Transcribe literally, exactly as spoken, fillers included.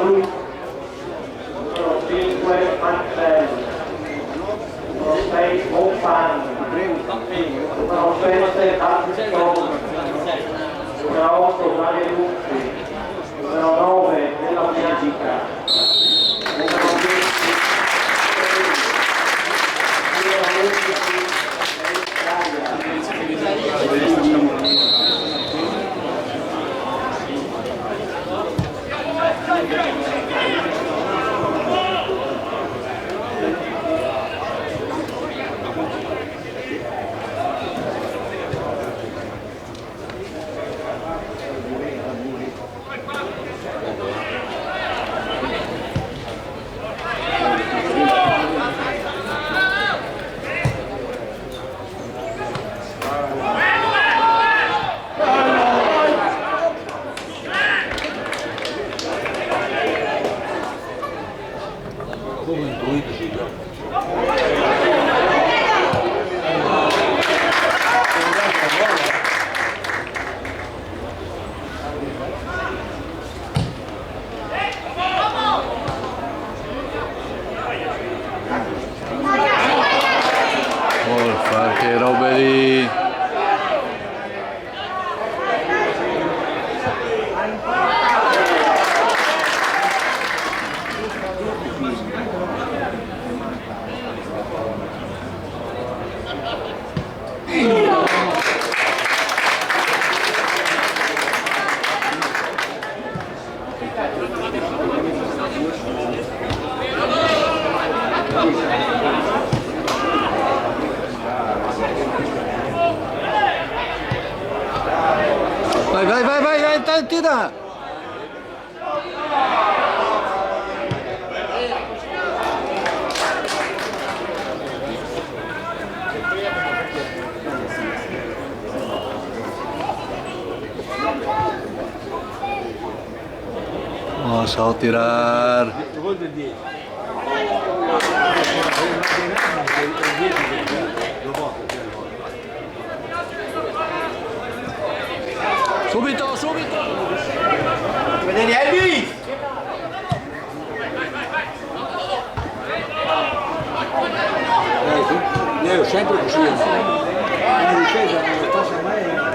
Numero cinque, Marcel. Numero sei, Bonfani. Numero sette, Battistoni. Numero otto, Guadeloupe. Numero nove, Della Musica. Numero dieci, Piero Luigi. Porca, che robe lì! Vai, vai, vai, vai, vai, tira! Vamos a tirar. Subito, subito! Vedete, Elvis! Eh, sì. Io sempre così, eh. La difesa non passa mai.